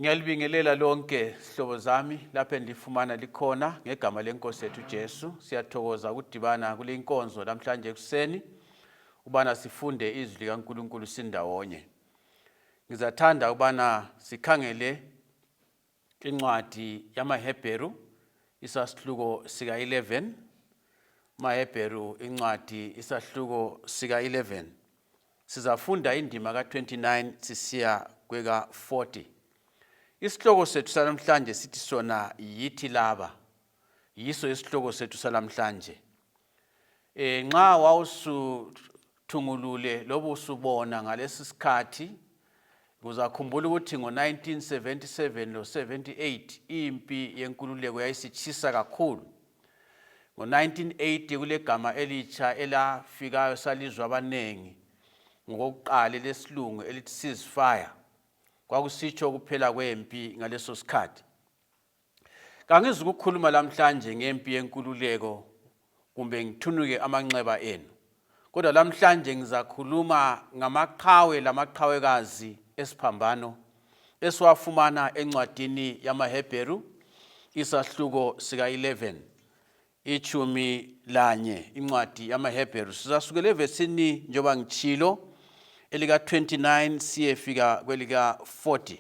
Ngiyalibingelela lonke sihlobo zami lapho enilifumana likhona ngegama lenkosi yethu Jesu. Siyathokoza ukudibana kule inkonzo namhlanje ekuseni ubana sifunde izwi likaNkulunkulu sindawonye. Ngizathanda ubana sikhangele incwadi yamaHebheru isahluko sika-11. MaHebheru incwadi isahluko sika-11. Sizafunda indima ka-29 sisiya kweka-40. Isihloko sethu salamhlanje sithi sona yithi laba. Yiso isihloko sethu salamhlanje. E, nxa wawusuthungulule loba usubona ngalesi sikhathi uzakhumbula ukuthi ngo-1977 lo-78 impi yenkululeko yayisitshisa kakhulu. Ngo-1980 kulegama elitsha elafikayo salizwa abanengi ngokokuqala elesilungu elithi ceasefire. Kwakusitsho ukuphela kwempi ngaleso sikhathi. Kangizukukhuluma lamhlanje ngempi yenkululeko kumbe ngithunuke amanxeba enu. Kodwa lamhlanje ngizakhuluma ngamaqhawe lamaqhawekazi esiphambano esiwafumana encwadini yamaHebheru isahluko sika-11 itshumi lanye incwadi yamaHebheru sizasukela evesini njengoba ngitshilo elika-29 siyefika kwelika-40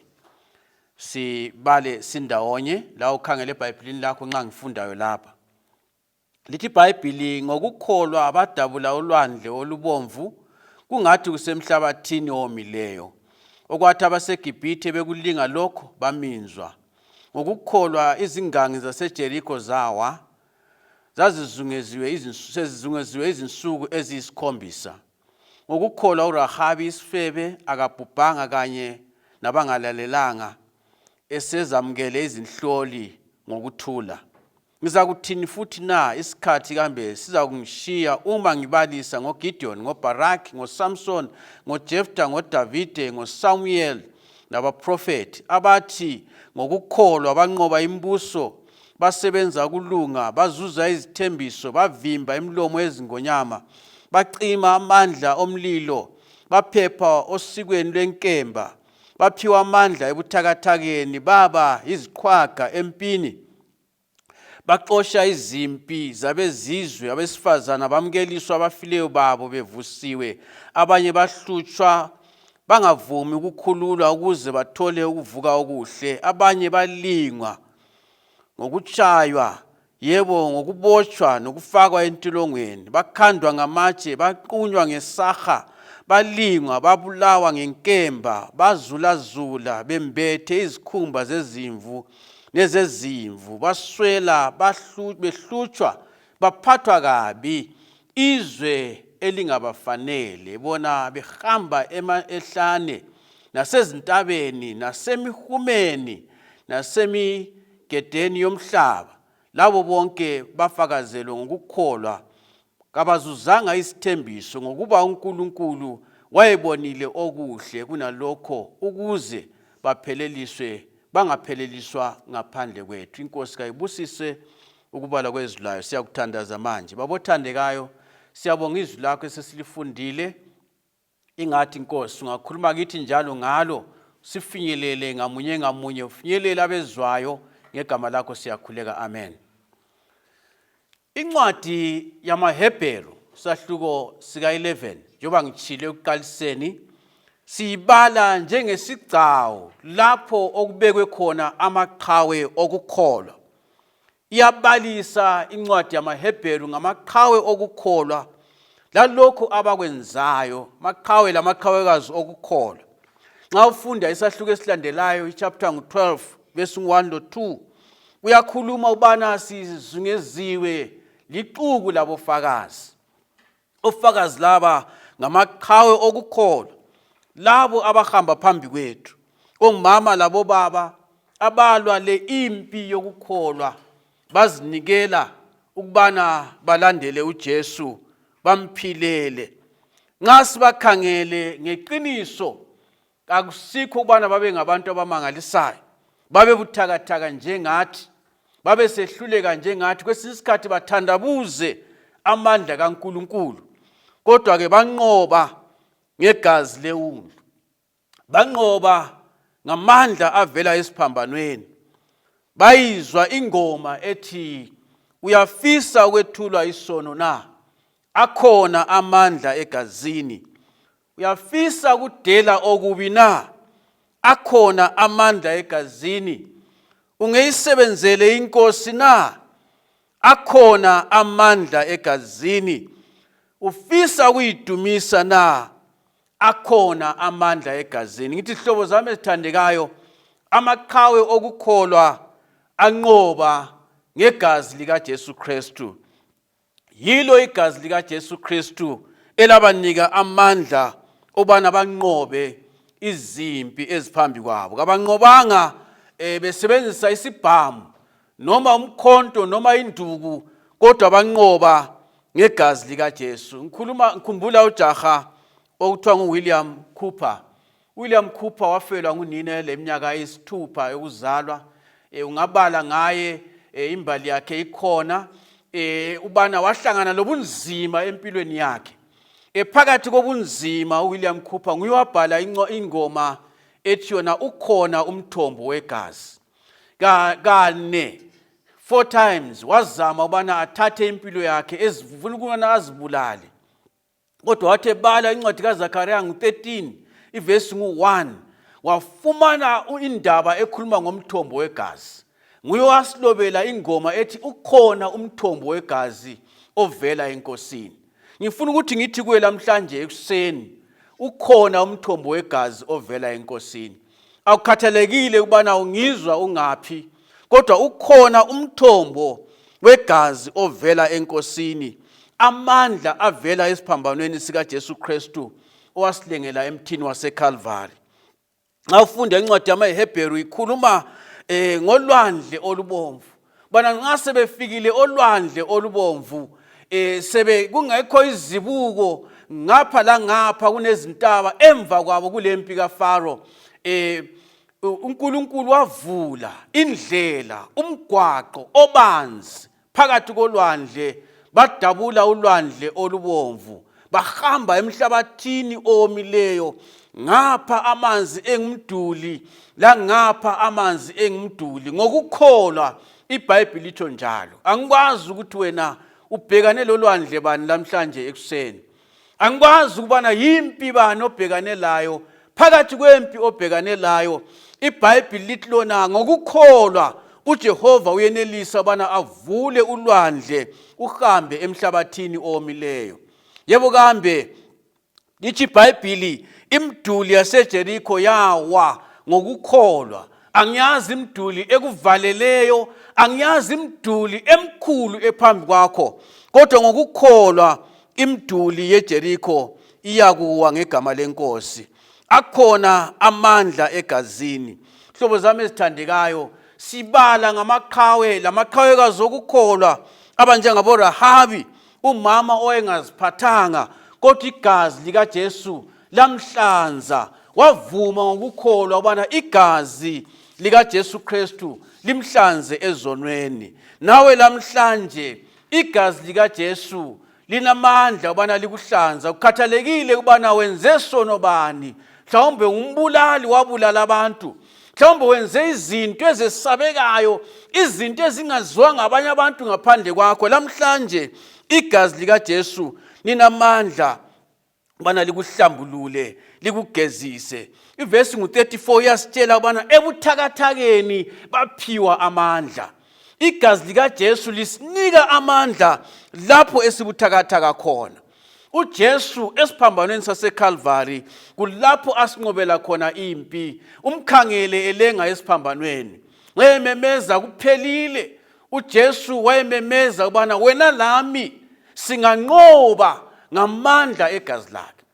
sibale sindawonye la ukhangele ebhayibhilini lakho nxa ngifundayo lapha Lithi iBhayibhili ngokukholwa badabula ulwandle olubomvu kungathi kusemhlabathini owomileyo. Okwathi abaseGibhithe bekulinga lokho baminzwa. Ngokukholwa izingangi zaseJerikho zawa, zazizungeziwe sezizungeziwe izinsuku eziyisikhombisa. Ngokukholwa uRahabi isifebe akabhubhanga kanye nabangalalelanga esezamukele izinhloli ngokuthula. Ngizakuthini futhi na? Isikhathi kambe sizakungishiya uma ngibalisa ngoGidiyoni, ngoBharaki, ngoSamsoni, ngoJefta, ngoDavide, ngoSamuyeli nabaprofethi abathi ngokukholwa banqoba imibuso, basebenza ukulunga, bazuza izithembiso, bavimba imilomo yezingonyama, bacima amandla omlilo, baphepha osikweni lwenkemba, baphiwa amandla ebuthakathakeni, baba yiziqhwaga empini, Baxosha izimpi zabezizwe, abesifazana bamukeliswa abafileyo babo bevusiwe, abanye bahlutshwa bangavumi ukukhululwa ukuze bathole ukuvuka okuhle, abanye balingwa ngokutshaywa, yebo ngokubotshwa nokufakwa entilongweni, bakhandwa ngamatshe, baqunywa ngesaha, balingwa, babulawa ngenkemba, bazulazula bembethe izikhumba zezimvu nezezimvu baswela behlutshwa baphathwa kabi izwe elingabafanele bona behamba ehlane nasezintabeni nasemihumeni nasemigedeni yomhlaba labo bonke bafakazelwe ngokukholwa Kabazuzanga isithembiso ngokuba uNkulunkulu wayebonile okuhle kunalokho ukuze bapheleliswe bangapheleliswa ngaphandle kwethu. INkosi kayibusise ukubala kwezwi layo. Siyakuthandaza manje. Babothandekayo, siyabonga izwi lakho esesilifundile. Ingathi Nkosi ungakhuluma kithi njalo ngalo sifinyelele ngamunye ngamunye ufinyelele abezwayo ngegama lakho siyakhuleka amen. Incwadi yamaHebheru sahluko sika-11 njengoba ngitshilo ekuqaliseni siyibala njengesigcawu lapho okubekwe khona amaqhawe okukholwa. Iyabalisa incwadi yamaHebheru ngamaqhawe okukholwa lalokhu abakwenzayo, amaqhawe lamaqhawekazi okukholwa. Nxa ufunda isahluko esilandelayo ichapter ngu-12 verse 1 lo-2 uyakhuluma ubana sizungeziwe lixuku labofakazi. Ofakazi laba ngamaqhawe okukholwa, labo abahamba phambi kwethu, ongumama labobaba abalwa le impi yokukholwa, bazinikela ukubana balandele uJesu bamphilele. Nxa sibakhangele ngeqiniso Kakusikho ukubana babe ngabantu abamangalisayo, babebuthakathaka njengathi, babesehluleka njengathi, kwesinye isikhathi bathandabuze amandla kaNkulunkulu, kodwa-ke banqoba ngegazi lewundlu, banqoba Ngamandla avela esiphambanweni. Bayizwa ingoma ethi uyafisa ukwethulwa isono na? Akhona amandla egazini. Uyafisa ukudela okubi na? Akhona amandla egazini. Ungeyisebenzele inkosi na? Akhona amandla egazini. Ufisa ukuyidumisa na? Akhona amandla egazini. Ngithi hlobo zami ezithandekayo, amaqhawe okukholwa anqoba ngegazi likaJesu Kristu. Yilo igazi likaJesu Kristu elabanika amandla obana banqobe izimpi eziphambi kwabo. Kabanqobanga besebenzisa isibhamu noma umkhonto noma induku, kodwa banqoba ngegazi likaJesu. Ngikhuluma ngikhumbula ujaha okuthiwa nguWilliam Cooper. William Cooper wafelwa ngunina leminyaka eyisithupha yokuzalwa. Ungabala ngaye, imbali yakhe ikhona. Ubana wahlangana lobunzima empilweni yakhe. Phakathi kobunzima uWilliam Cooper nguye wabhala ingoma ethi yona ukhona umthombo wegazi. Kane 4 times wazama ubana athathe impilo yakhe, ezifuna ukubana azibulale. Kodwa wathi ebala incwadi kaZakhariya ngu-13 ivesi ngu-1, wafumana indaba ekhuluma ngomthombo wegazi. Nguye owasilobela ingoma ethi ukhona umthombo wegazi ovela enkosini. Ngifuna ukuthi ngithi kuye lamhlanje ekuseni, ukhona umthombo wegazi ovela enkosini. Akukhathalekile ukubana ungizwa ungaphi, kodwa ukhona umthombo wegazi ovela enkosini, amandla avela esiphambanweni sikaJesu Kristu owasilengela emthini waseCalvary. Nxa ufunda incwadi yamaHebheru ikhuluma ngolwandle olubomvu. Bana nxa sebefikile olwandle olubomvu, sebe kungekho izibuko ngapha la ngapha, kunezintaba emva kwabo kulempi kaFaro, uNkulunkulu wavula indlela, umgwaqo obanzi phakathi kolwandle. Badabula ulwandle olubomvu, bahamba emhlabathini owomileyo, ngapha amanzi engumduli langapha amanzi engumduli, ngokukholwa. IBhayibhili itsho njalo. Angikwazi ukuthi wena ubhekane lolwandle bani lamhlanje ekuseni. Angikwazi ukubana yimpi bani obhekane layo. Phakathi kwempi obhekane layo, iBhayibhili lithi lona ngokukholwa uJehova uyenelisa ubana avule ulwandle, uhambe emhlabathini owomileyo. Yebo kambe lithi iBhayibhili imiduli yaseJeriko yawa ngokukholwa. Angiyazi imiduli ekuvaleleyo, angiyazi imiduli emkhulu ephambi kwakho, kodwa ngokukholwa imiduli yeJeriko iyakuwa ngegama lenkosi. Akhona amandla egazini. Hlobo zami ezithandekayo, sibala ngamaqhawe lamaqhawekazi okukholwa abanjengabo Rahabi, umama owayengaziphathanga, kodwa igazi likaJesu lamhlanza. Wavuma ngokukholwa ubana igazi likaJesu Kristu limhlanze ezonweni. Nawe lamhlanje igazi likaJesu linamandla ubana likuhlanza, kukhathalekile ubana wenze sono bani. Mhlawumbe umbulali, wabulala abantu, mhlawumbe wenze izinto ezesabekayo, izinto ezingaziwa ngabanye abantu ngaphandle kwakho. Lamhlanje igazi likaJesu linamandla ubana likuhlambulule, likugezise. Ivesi ngu-34 iyasitshela ubana ebuthakathakeni baphiwa amandla. Igazi likaJesu lisinika amandla lapho esibuthakathaka khona. UJesu esiphambanweni saseCalvary kulapho asinqobela khona impi. Umkhangele elenga esiphambanweni, wayememeza kuphelile. UJesu wayememeza ubana wena lami singanqoba ngamandla egazi lakhe.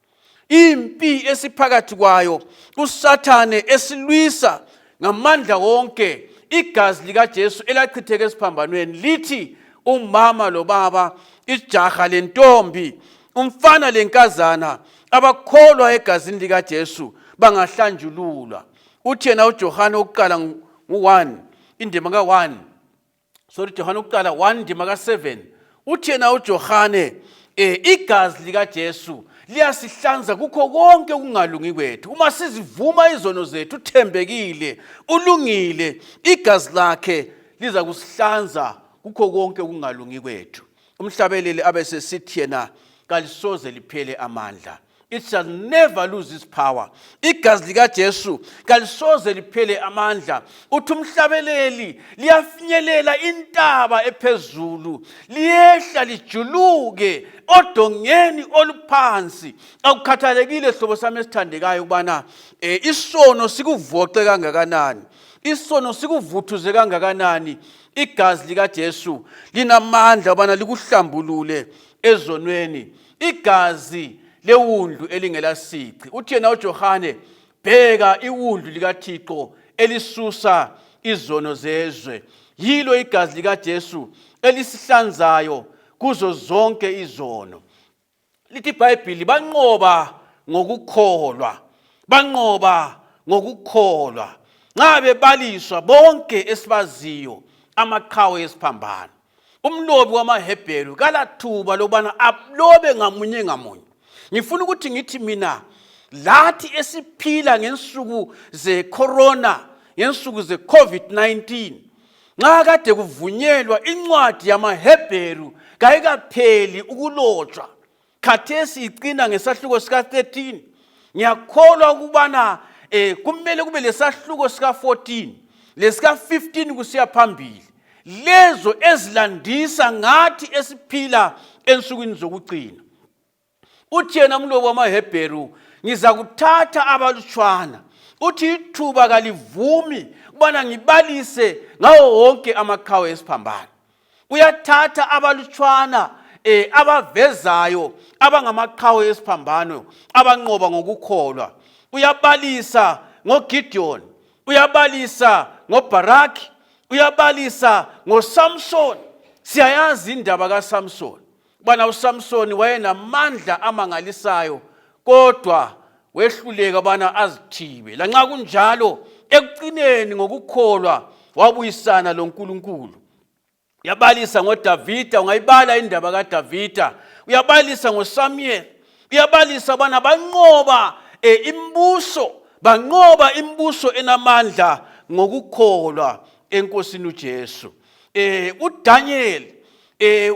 Impi esiphakathi kwayo uSathane esilwisa ngamandla wonke, igazi likaJesu elachitheka esiphambanweni lithi umama lobaba, ijaha lentombi, umfana lenkazana abakholwa egazini likaJesu bangahlanjululwa. Uthi yena uJohane wokuqala ngu-1 indima ka-1, sorry, Johane wokuqala 1 ndima ka-7, uthi yena uJohane igazi likaJesu Liyasihlanza kukho konke ukungalungi kwethu. Uma sizivuma izono zethu, uthembekile, ulungile, igazi lakhe liza kusihlanza kukho konke ukungalungi kwethu. Umhlabeleli abe sesithi yena kalisoze liphele amandla. It shall never lose its power. Igazi likaJesu kalisoze liphele amandla. Uthi umhlabeleli liyafinyelela intaba ephezulu, liyehla lijuluke odongeni oluphansi. Akukhathalekile hlobo sami esithandekayo ukubana isono sikuvoxe kangakanani, isono sikuvuthuze kangakanani, igazi likaJesu linamandla ukubana likuhlambulule ezonweni. Igazi lewundlu elingelasici. Uthi yena uJohane, bheka iwundlu likaThixo elisusa izono zezwe. Yilo igazi likaJesu elisihlanzayo kuzo zonke izono. Lithi iBhayibhili banqoba ngokukholwa, banqoba ngokukholwa. Nxa bebaliswa bonke esibaziyo amaqhawe esiphambano, umlobi wamaHebheru kalathuba lokubana alobe ngamunye ngamunye. Ngifuna ukuthi ngithi mina lathi esiphila ngensuku zecorona, ngensuku ze-COVID-19, nxa kade kuvunyelwa incwadi yamaHebheru kayikapheli ukulotshwa. Khathesi icina ngesahluko sika-13. Ngiyakholwa ukubana kumele kube lesahluko sika-14 lesika-15 kusiya phambili, lezo ezilandisa ngathi esiphila ensukwini zokugcina. Uthi yena umlobi wamaHebheru, ngizakuthatha abalutshwana. Uthi ithuba kalivumi ukubana ngibalise ngawo wonke amaqhawe esiphambano. Uyathatha abalutshwana abavezayo abangamaqhawe esiphambano abanqoba ngokukholwa. Uyabalisa ngoGideon, uyabalisa ngoBaraki, uyabalisa ngoSamson. Siyayazi indaba kaSamson, ubana uSamson wayenamandla amangalisayo kodwa wehluleka ubana azithibe. Lanxa kunjalo, ekucineni ngokukholwa wabuyisana loNkulunkulu. Uyabalisa ngoDavida, ungayibala indaba kaDavida. Uyabalisa ngoSamuel, uyabalisa ubana banqoba imibuso, banqoba imibuso enamandla ngokukholwa eNkosini uJesu. uDaniel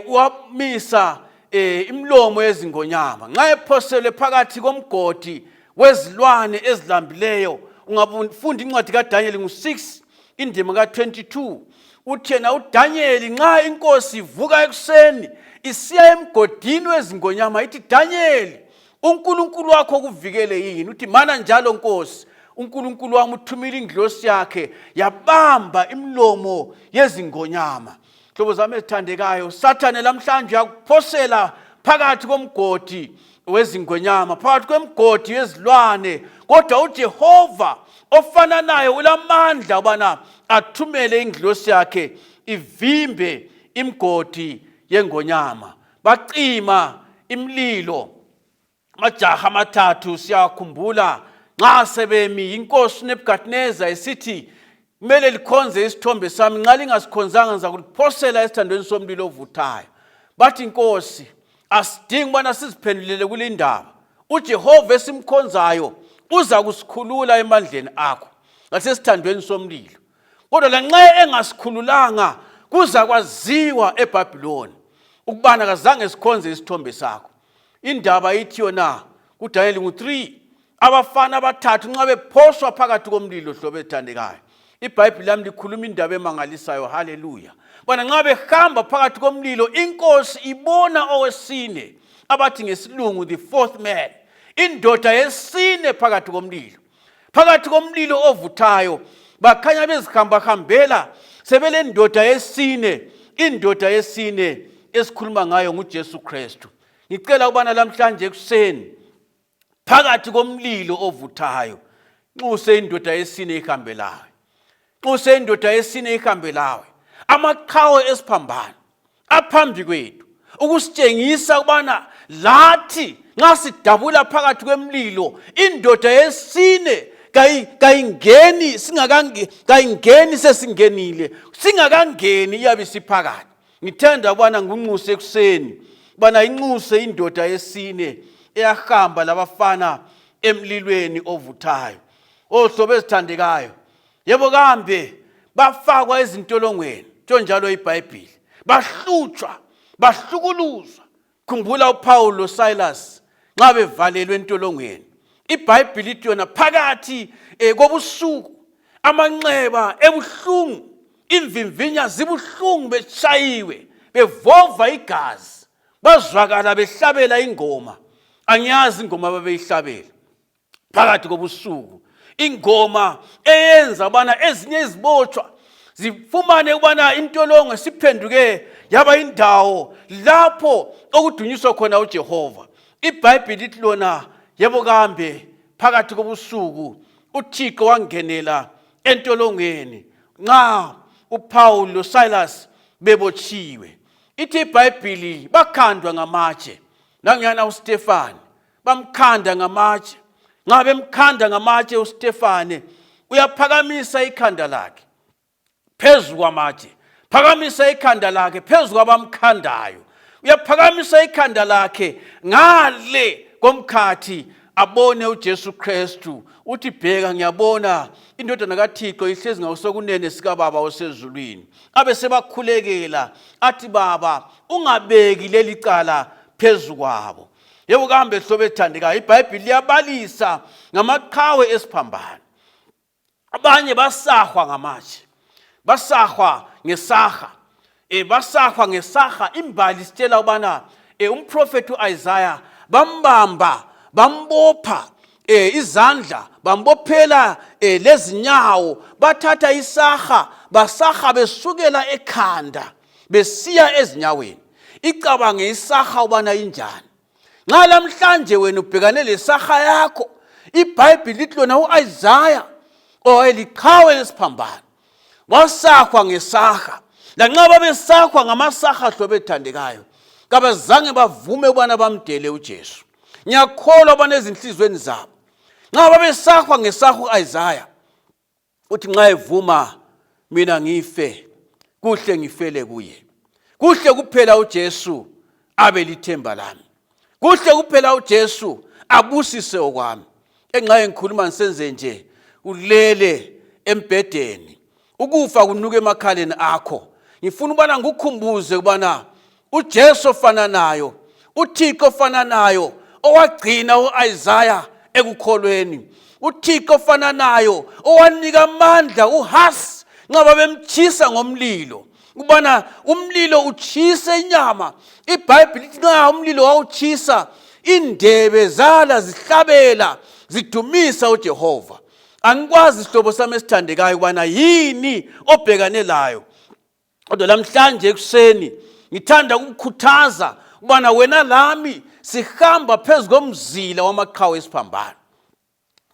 wamisa imilomo yezingonyama nxa ephoselwe phakathi komgodi wezilwane ezilambileyo. Ungafunda incwadi kaDaniel ngu-6 indima ka-22, uthi yena uDaniel nxa inkosi ivuka ekuseni isiya emgodini wezingonyama ithi, Daniel, uNkulunkulu wakho kuvikele yini? Uthi, mana njalo Nkosi, uNkulunkulu wami uthumile ingilosi yakhe yabamba imilomo yezingonyama. Hlobo zami ezithandekayo, Sathane lamhlanje uyakuphosela phakathi komgodi wezingonyama, phakathi kwemigodi yezilwane, kodwa uJehova ofananayo ulamandla ubana athumele ingilosi yakhe ivimbe imigodi yengonyama. Bacima imililo amajaha amathathu, siyakhumbula nxa sebemi inkosi uNebukadneza esithi kumele likhonze isithombe sami, nxa lingasikhonzanga ngizakuliphosela esithandweni somlilo ovuthayo. Bathi, Nkosi, asidingi ubana siziphendulele kule ndaba, uJehova esimkhonzayo uza kusikhulula emandleni akho ngasesithandweni somlilo. Kodwa lanxa engasikhululanga, kuza kwaziwa eBhabhiloni ukubana kazange sikhonze isithombe sakho. Indaba ithi yona kuDaniel ngu-3, abafana abathathu nxa bephoswa phakathi komlilo, hlobo ethandekayo, iBhayibhili lami likhuluma indaba emangalisayo. Haleluya! Bona nxa behamba phakathi komlilo, inkosi ibona owesine, abathi ngesilungu the fourth man, indoda yesine phakathi komlilo, phakathi komlilo ovuthayo. Bakhanya bezihambahambela sebelendoda yesine. Indoda yesine esikhuluma ngayo nguJesu Kristu. Ngicela ukubana lamhlanje ekuseni phakathi komlilo ovuthayo, nxuse indoda yesine ihambe lawe, nxuse indoda yesine ihambe lawe. Amaqhawe esiphambano aphambi kwethu ukusitshengisa ukubana lathi nxa sidabula phakathi kwemlilo, indoda yesine kayingeni kayingeni sesingenile, singakangeni iyabe isiphakathi. Ngithanda ukubana nginxuse ekuseni ubana inxuse indoda yesine eyahamba labafana emlilweni ovuthayo. Ohlobo ezithandekayo, yebo kambe bafakwa ezintolongweni, tsho njalo iBhayibhili, bahlutshwa, bahlukuluzwa. Khumbula uPaul loSilas nxa bevalelwe entolongweni, iBhayibhili ithi yona phakathi kobusuku, amanxeba ebuhlungu, imvimvinya zibuhlungu, betshayiwe, bevova igazi, bazwakala behlabela ingoma. Angiyazi ingoma ababeyihlabela phakathi kobusuku, ingoma eyenza ubana ezinye izibotshwa zifumane ukubana intolongo siphenduke yaba indawo lapho okudunyiswa khona uJehova. IBhayibhili lithi lona, yebo kambe phakathi kobusuku uThixo wangenela entolongweni nxa uPaul loSilas bebotshiwe. Ithi iBhayibhili bakhandwa ngamatshe, nangiyana uStefani bamkhanda ngamatshe. Nxa bemkhanda ngamatshe uStefane uyaphakamisa ikhanda lakhe phezu kwamatshe, phakamisa ikhanda lakhe phezu kwabamkhandayo, uyaphakamisa ikhanda lakhe ngale komkhathi abone uJesu Kristu. Uthi, bheka ngiyabona indodana kaThixo ihlezi ngasokunene sikaBaba osezulwini. Abe sebakhulekela athi, Baba, ungabeki leli cala phezu kwabo. Yebo kambe hlobo ethandekayo, iBhayibhili liyabalisa ngamaqhawe esiphambano. Abanye basahwa ngamatshe, basahwa ngesaha, basahwa ngesaha. Imbali sitshela ubana umprofethi uIsaya bambamba, bambopha izandla, bambophela lezinyawo, bathatha isaha basaha besukela ekhanda besiya ezinyaweni. Icabange isaha ubana injani. Nxa lamhlanje wena ubhekane lesaha yakho, iBhayibhili lithi lona u-Isaya owayeliqhawe lesiphambano wasahwa ngesaha. Lanxa babesahwa ngamasaha, hlobo ethandekayo, kabazange bavume ukubana bamdele uJesu. Ngiyakholwa ubana ezinhliziyweni zabo nxa babesahwa ngesaha u-Isaya uthi, nxa evuma mina ngife, kuhle ngifele kuye. Kuhle kuphela uJesu abe lithemba lami, kuhle kuphela uJesu abusise okwami. Enxa ngikhuluma ngisenze nje, ulele embhedeni, ukufa kunuka emakhaleni akho, ngifuna ubana ngikukhumbuze ubana uJesu ofananayo, uThixo ofananayo owagcina uIsaya ekukholweni, uThixo ofananayo owanika amandla uHas nxa babemtshisa ngomlilo, ubana umlilo utshise inyama. IBhayibhili ithi nxa umlilo wawutshisa, indebe zala zihlabela zidumisa uJehova. Angikwazi, sihlobo sami esithandekayo, ukubana yini obhekane layo, kodwa lamhlanje ekuseni ngithanda ukukhuthaza ukubana wena lami sihamba phezu komzila wamaqhawe esiphambano.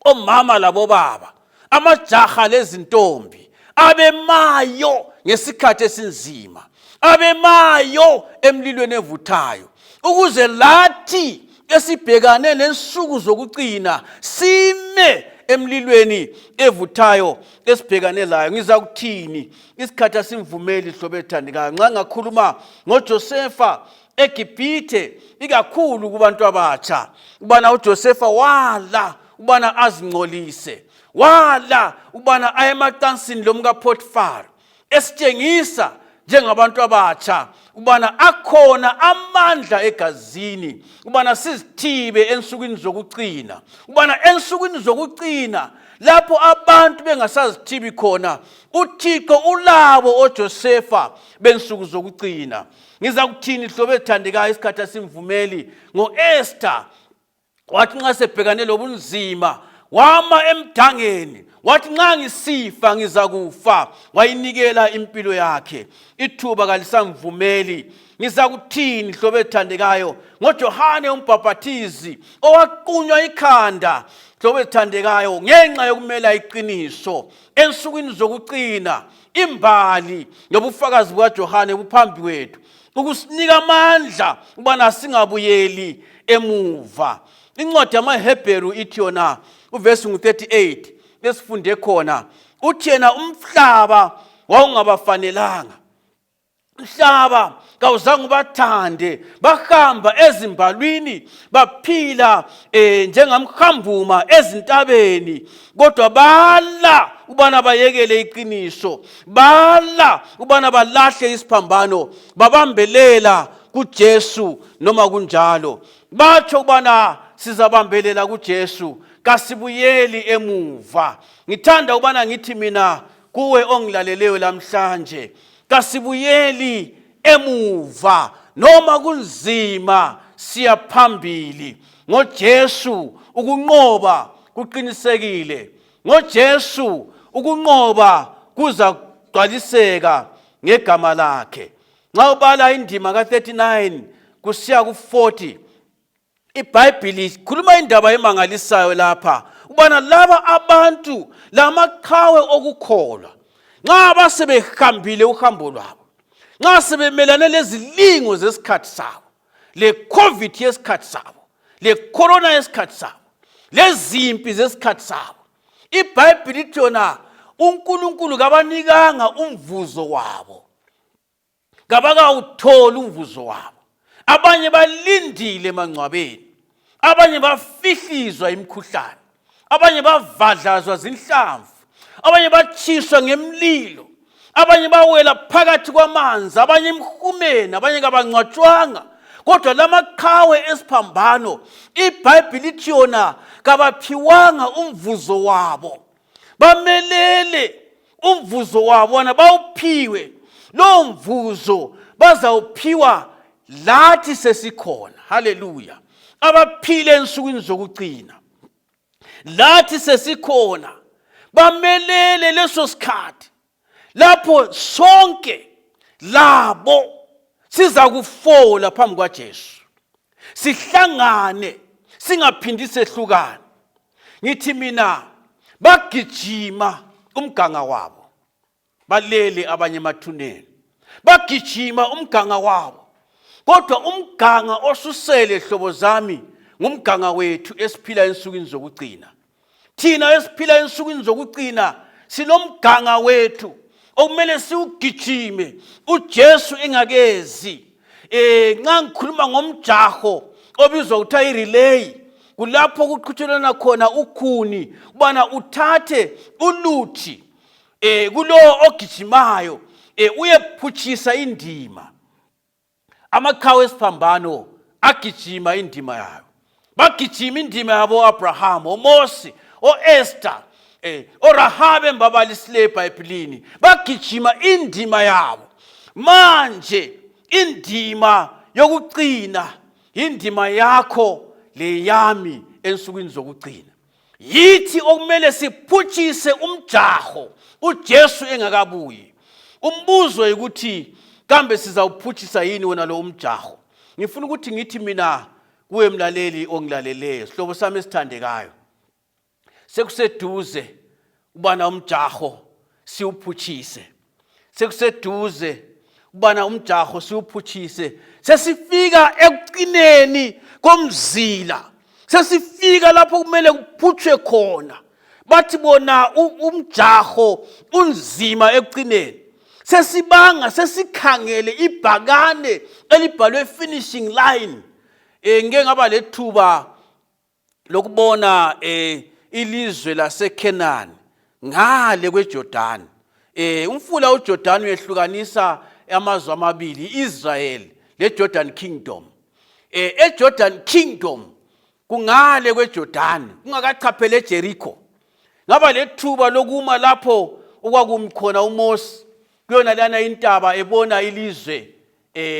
Omama labobaba, amajaha lezintombi abemayo ngesikhathi esinzima, abemayo emlilweni evuthayo, ukuze lathi esibhekane lensuku zokucina sime emlilweni evuthayo esibhekane layo. Ngizakuthini? Isikhathi asimvumeli, hlobo ethandekayo. Nxa ngakhuluma ngoJosefa eGibhithe, ikakhulu kubantu abatsha, ubana uJosefa wala ubana azingcolise, wala ubana aye emacansini lomkaPotifar, esitshengisa njengabantu abatsha ubana akhona amandla egazini ubana sizithibe ensukwini zokucina, ubana ensukwini zokucina lapho abantu bengasazithibi khona, uThixo ulabo oJosefa bensuku zokucina. Ngiza kuthini, hlobo ethandekayo? Isikhathi asimvumeli. Ngo-Esther, wathi nxa sebhekane lobunzima wama emdangeni, wathi nxa ngisifa ngizakufa, wayinikela impilo yakhe. Ithuba kalisamvumeli. Ngizakuthini, hlobo ethandekayo, ngoJohane umbhaphathizi owaqunywa ikhanda, hlobo ethandekayo, ngenxa yokumela iqiniso ensukwini zokucina? Imbali nobufakazi bukaJohane buphambi kwethu ukusinika amandla ukubana singabuyeli emuva. Incwadi yamaHebheru ithi yona, uvesi ngu-38 esifunde khona, uthi yena umhlaba wawungabafanelanga, umhlaba kawuzange ubathande. Bahamba ezimbalwini, baphila njengamhambuma ezintabeni, kodwa bala ubana bayekele iqiniso, bala ubana balahle isiphambano, babambelela kuJesu. Noma kunjalo batsho ubana sizabambelela kuJesu, kasibuyeli emuva. Ngithanda ubana ngithi mina kuwe ongilaleleyo lamhlanje, kasibuyeli emuva, noma kunzima siya phambili ngoJesu. Ukunqoba kuqinisekile ngoJesu, ukunqoba kuza kugcwaliseka ngegama lakhe. Nxa ubala indima ka-39 kusiya ku-40, iBhayibhili ikhuluma indaba emangalisayo lapha, ubana laba abantu lamaqhawe okukholwa, nxa basebehambile uhambo lwabo, nxa sebemelane lezilingo zesikhathi sabo, le-COVID yesikhathi sabo, le-corona yesikhathi sabo, lezimpi zesikhathi sabo, iBhayibhili ithi yona uNkulunkulu kabanikanga umvuzo wabo, kabakawutholi umvuzo wabo. Abanye balindile emangcwabeni, abanye bafihlizwa imikhuhlane, abanye bavadlazwa zinhlamvu, abanye batshiswa ngemlilo, abanye bawela phakathi kwamanzi, abanye emhumeni, abanye kabangcwatshwanga. Kodwa lamaqhawe esiphambano, iBhayibhili ithi yona kabaphiwanga umvuzo wabo, bamelele umvuzo wabo bona bawuphiwe. Lowo mvuzo bazawuphiwa lathi sesikhona. Haleluya! Abaphile ensukwini zokugcina lathi sesikhona, bamelele leso sikhathi lapho sonke labo sizakufola phambi kwaJesu, sihlangane singaphindi sehlukane. Ngithi mina bagijima umganga wabo, balele abanye emathuneni, bagijima umganga wabo, kodwa umganga osusele, hlobo zami, ngumganga wethu esiphila ensukwini zokugcina. Thina esiphila ensukwini zokugcina sinomganga wethu okumele siwugijime uJesu engakezi. Nxa ngikhuluma ngomjaho obizwa kuthiwa i-relay, kulapho kuqhutshelana khona ukhuni ubana uthathe uluthi kulowo ogijimayo, uyephutshisa indima. Amaqhawe esiphambano agijima indima yayo, bagijima indima yabo Abraham, oMose, oEsther, oRahabe embabalisileyo eBhayibhilini, bagijima indima yabo. Manje indima yokucina indima yakho leyami ensukwini zokugcina. Yithi okumele siphutshise umjaho uJesu engakabuyi. Umbuzo ukuthi kambe sizawuphutshisa yini wona lo umjaho? Ngifuna ukuthi ngithi mina kuwe mlaleli ongilaleleyo, sihlobo sami esithandekayo, sekuseduze ubana umjaho siwuphutshise, sekuseduze ubana umjaho siwuphutshise. Sesifika ekucineni komzila, sesifika lapho kumele kuphutshwe khona. Bathi bona umjaho unzima ekucineni. Sesibanga sesikhangele ibhakane elibhalwe finishing line. Ngike ngaba lethuba lokubona ilizwe laseKhenani ngale kweJordani. Umfula uJordani uyehlukanisa amazwe amabili, iIsrael leJordan Kingdom. EJordan Kingdom kungale kweJordani, kungakachaphele eJericho. Ngaba lethuba lokuma lapho okwakumi khona uMose kuyona lana intaba, ebona ilizwe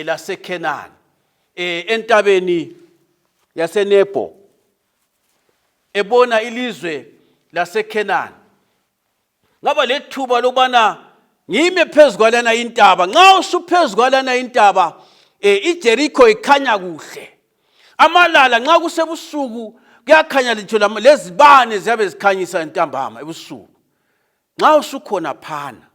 laseKhenani, entabeni yaseNebo, ebona ilizwe laseKhenani. Ngaba lethuba lokubana ngime phezu kwalana intaba. Nxa usuphezu kwalana intaba, iJericho ikhanya kuhle, amalala nxa kusebusuku kuyakhanya, litsho lezibane ziyabe zikhanyisa ntambama ebusuku. Nxa usukhona phana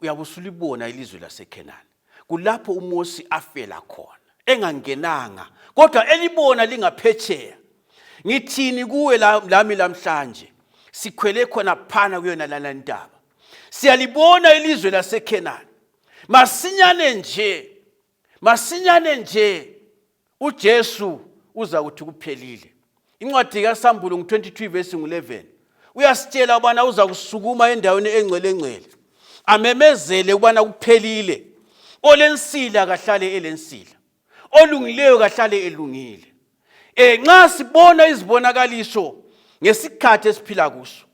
uyabe usulibona ilizwe laseKhenani, kulapho uMosi afela khona engangenanga, kodwa elibona lingaphetsheya. Ngithini kuwe lami lamhlanje? Sikhwele khona phana kuyona lana ntaba, siyalibona ilizwe laseKhenani. Masinyane nje. Masinyane nje uJesu uza kuthi kuphelile. Incwadi kaSambulo ngu-22 verse ngu-11 uyasitshela ubana uza kusukuma endaweni engcwele engcwele amemezele ukubana kuphelile. Olensila kahlale elensila, olungileyo kahlale elungile. Nxa sibona izibonakaliso ngesikhathi esiphila kuso,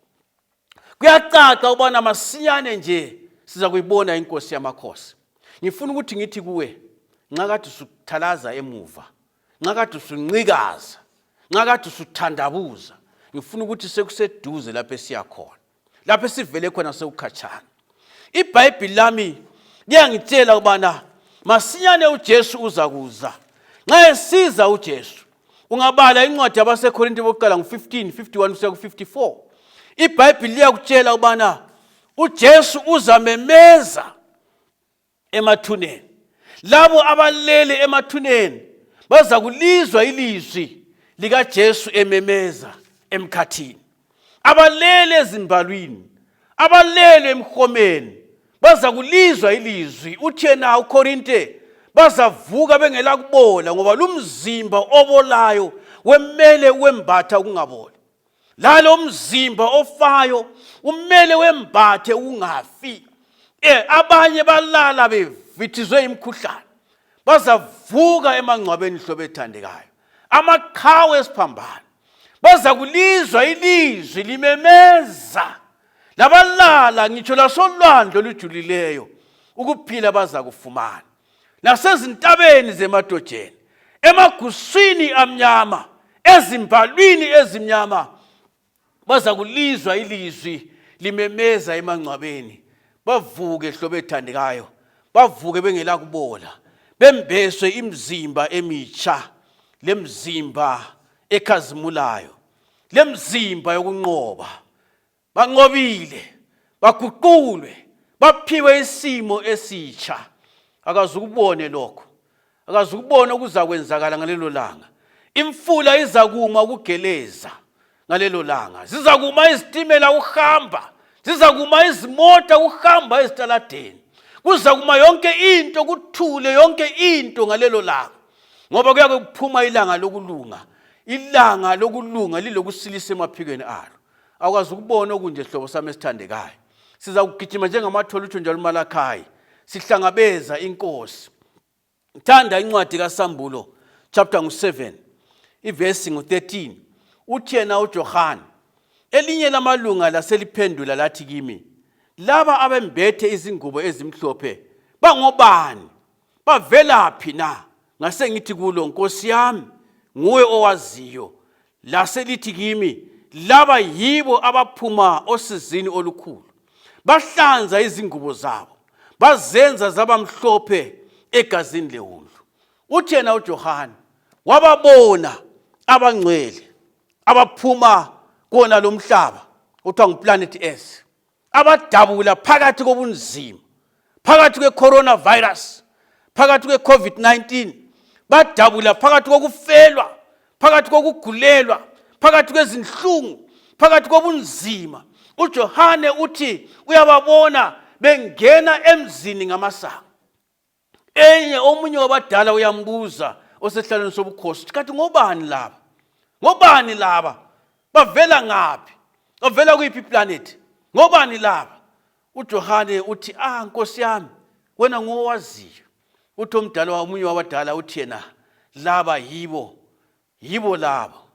kuyacaca ubana masinyane nje siza kuyibona inkosi yamakhosi. Ngifuna ukuthi ngithi kuwe, nxa kade usuthalaza emuva, nxa kade usunqikaza, nxa kade usuthandabuza, ngifuna ukuthi sekuseduze lapho esiya khona, lapho esivele khona sekukhatshana. IBhayibhili lami liyangitshela ukubana masinyane uJesu uza kuza. Nxa esiza uJesu, ungabala incwadi yabaseKorinte bokuqala ngu-15 51 kusiya ku-54, iBhayibhili liyakutshela ukubana uJesu uzamemeza emathuneni. Labo abalele emathuneni bazakulizwa ilizwi likaJesu ememeza emkhathini. Abalele ezimbalwini, abalele emhomeni bazakulizwa ilizwi. Uthi yena uKorinte, bazavuka bengelakubola, ngoba lumzimba obolayo wemele wembatha ukungaboli. Lalo mzimba ofayo umele wembathe ukungafi. Abanye balala bevithizwe imikhuhlane, bazavuka emangcwabeni hlobo ethandekayo, amaqhawe esiphambano bazakulizwa ilizwi limemeza, labalala ngitsho lasolwandle olujulileyo ukuphila bazakufumana, nasezintabeni zemadojeni, emaguswini amnyama, ezimbalwini ezimnyama bazakulizwa ilizwi limemeza emangcwabeni, bavuke hlobo ethandekayo, bavuke bengelakubola, bembeswe imizimba emitsha lemizimba ekhazimulayo lemizimba yokunqoba. Banqobile, baguqulwe, baphiwe isimo esitsha. Akazukubone lokho, akazukubona okuzakwenzakala ngalelo langa. Imfula izakuma ukugeleza ngalelo langa, zizakuma izitimela ukuhamba, zizakuma izimota ukuhamba ezitaladeni, kuzakuma yonke into, kuthule yonke into ngalelo langa, ngoba kuyake kuphuma ilanga lokulunga. Ilanga lokulunga lilokusilisa emaphikweni alo. Awukwazi ukubona okunje, hlobo sami esithandekayo. Siza kugijima njengamathole, utsho njalo uMalakhayi, sihlangabeza inkosi. Ngithanda incwadi kaSambulo chapter ngu-7 ivesi ngu-13. Uthi yena uJohane, elinye lamalunga laseliphendula lathi kimi, laba abembethe izingubo ezimhlophe bangobani, bavelaphi na? Ngase ngithi kulo, Nkosi yami, nguwe owaziyo. Laselithi kimi, laba yibo abaphuma osizini olukhulu, bahlanza izingubo zabo, bazenza zaba mhlophe egazini lewundlu. Uthi yena uJohane wababona abangcwele abaphuma kona lo mhlaba othiwa nguplanet Earth, abadabula phakathi kobunzima, phakathi kwe-coronavirus, phakathi kwe-COVID-19, badabula phakathi kokufelwa, phakathi kokugulelwa, phakathi kwezinhlungu, phakathi kobunzima. UJohane uthi uyababona bengena emzini ngamasango. Enye omunye wabadala uyambuza osehlalweni sobukhosi, uthi kanti ngobani laba? Ngobani laba? Bavela ngaphi? Bavela kuyiphi iplanet? Ngobani laba? UJohane uthi, ah Nkosi yami, wena ngowaziyo. Uthi omdala, omunye wabadala uthi yena, laba yibo, yibo labo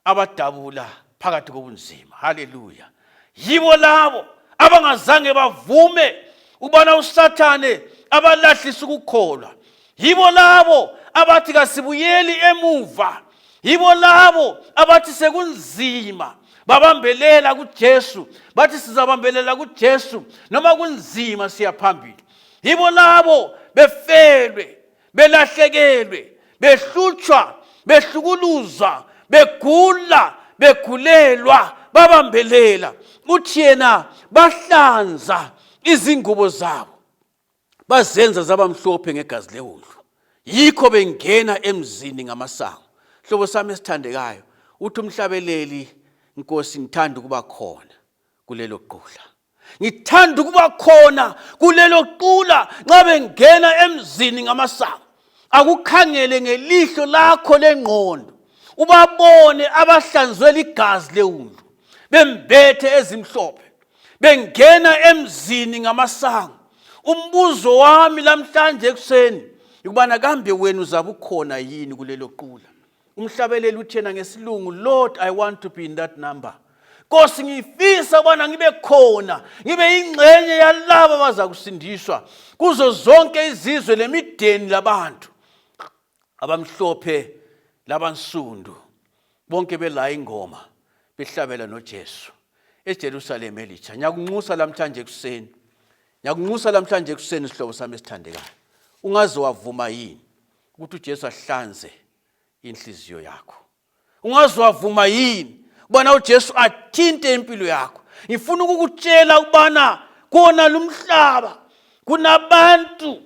abadabula phakathi kobunzima. Haleluya! Yibo labo abangazange bavume ukubana uSathane abalahlise ukukholwa. Yibo labo abathi kasibuyeli emuva. Yibo labo abathi sekunzima, babambelela kuJesu, bathi sizabambelela kuJesu noma kunzima, siya phambili. Yibo labo befelwe, belahlekelwe, behlutshwa, behlukuluzwa, begula, begulelwa, babambelela. Uthi yena bahlanza izingubo zabo, bazenza zaba mhlophe ngegazi lewundlu, yikho bengena emzini ngamasango. Hlobo sami esithandekayo, uthi umhlabeleli, Nkosi, ngithanda ukuba khona kulelo qula, ngithanda ukuba khona kulelo qula nxa bengena emzini ngamasango. Akukhangele ngelihlo lakho lengqondo, ubabone abahlanzwe ligazi lewundlu, bembethe ezimhlophe, bengena emzini ngamasango. Umbuzo wami lamhlanje ekuseni ukubana kambe wena uzabe ukhona yini kulelo qula? Umhlabeleli uthena ngesilungu, Lord, I want to be in that number. Nkosi, ngifisa ukubana ngibe khona, ngibe yingxenye yalabo abaza kusindiswa kuzo zonke izizwe lemideni labantu abamhlophe labansundu, bonke bela ingoma behlabela noJesu eJerusalema elitsha. Ngiyakunxusa lamhlanje ekuseni, ngiyakunxusa lamhlanje ekuseni, sihlobo sami esithandekayo, ungaze wavuma yini ukuthi uJesu ahlanze inhliziyo yakho? Ungaze wavuma yini ubana uJesu athinte impilo yakho? Ngifuna ukukutshela ukubana kona lumhlaba kunabantu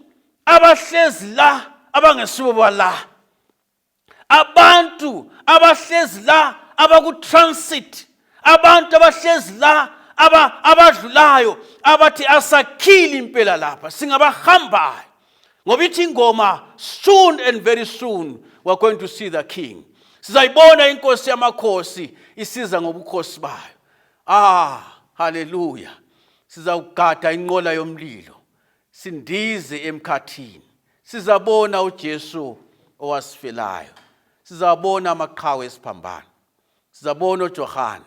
abahlezi la abangesibo bala, abantu abahlezi la abaku-transit, abantu abahlezi la abadlulayo abathi asakhile impela lapha, singabahambayo. Ngoba ithi ingoma, soon and very soon we are going to see the king. Sizayibona inkosi yamakhosi isiza ngobukhosi bayo. Ah, haleluya! Sizawugada inqola yomlilo, sindize emkhathini. Sizabona uJesu owasifelayo, sizabona amaqhawe esiphambano, sizabona oJohane,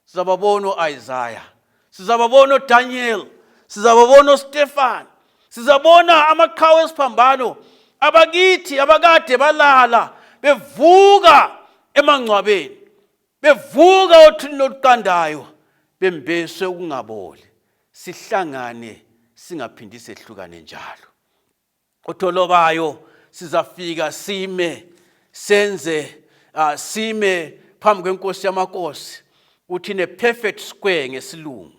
sizababona o-Isaya, sizababona oDaniel, sizababona oStefan, sizabona amaqhawe esiphambano abakithi abakade balala bevuka emangcwabeni, bevuka othulini oluqandayo, bembeswe ukungaboli. Sihlangane singaphindi sehlukane njalo. Otholobayo sizafika sime senze sime phambi kwenkosi yamakhosi, uthi ne perfect square ngesilungu.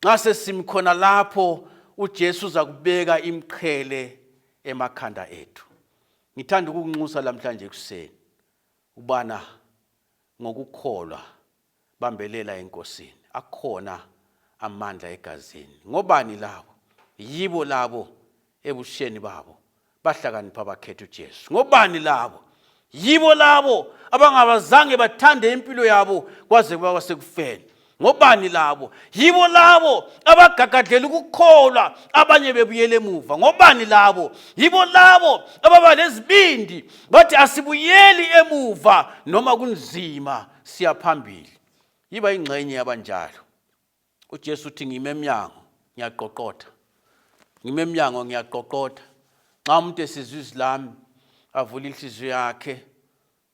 Nxa sesimi khona lapho, uJesu uzakubeka imqhele emakhanda ethu. Ngithanda ukukunxusa lamhlanje ekuseni ubana ngokukholwa bambelela enkosini, akhona amandla egazini. Ngobani labo? Yibo labo ebusheni babo bahlakanipha bakhetha uJesu. Ngobani labo? Yibo labo abangabazange bathande impilo yabo kwaze kwaba sekufeni. Ngobani labo? Yibo labo abagagadlela ukukholwa abanye bebuyela emuva. Ngobani labo? Yibo labo ababa lezibindi bathi asibuyeli emuva noma kunzima, siya phambili. Yiba ingxenye yabanjalo. UJesu uthi ngime emnyango ngiyaqoqotha, ngime emnyango ngiyaqoqotha. Nxa umuntu esizwa izwi lami avule inhliziyo yakhe,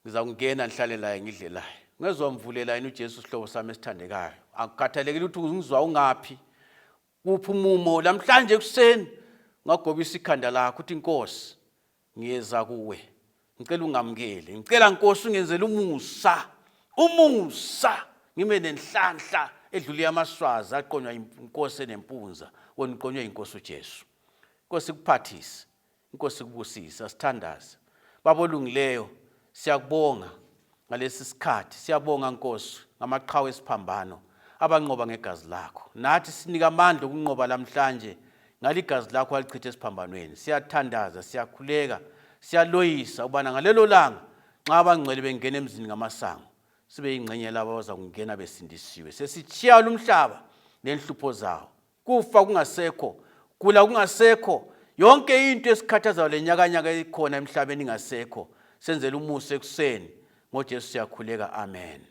ngizakungena ngihlale laye ngidle laye. Ngezwa mvulela yini uJesu, sihlobo sami esithandekayo? Akukhathalekile ukuthi ungizwa ungaphi, kuphi umumo lamhlanje ekuseni, ungagobisa ikhanda lakho uthi, Nkosi, ngiyeza kuwe, ngicela ungamukele, ngicela Nkosi ungenzele umusa, umusa ngime nenhlanhla edlule amaswazi aqonywa inkosi enempunza, wena uqonywe inkosi uJesu. Inkosi kuphathise, inkosi kubusise. Asithandaze. Baba olungileyo, siyakubonga ngalesi sikhathi, siyabonga Nkosi ngamaqhawe esiphambano abanqoba ngegazi lakho. Nathi sinika amandla okunqoba lamhlanje ngaligazi lakho alichithe esiphambanweni. Siyathandaza, siyakhuleka, siyaloyisa ubana ngalelo langa nxa abangcwele bengena emzini ngamasango, sibe yingxenye labo abaza kungena besindisiwe. Sesitshiya lumhlaba lenhlupho zawo, kufa kungasekho, gula kungasekho, yonke into esikhathazayo lenyakanyaka ekhona emhlabeni ingasekho. Senzele umusa ekuseni ngoJesu siyakhuleka, amen.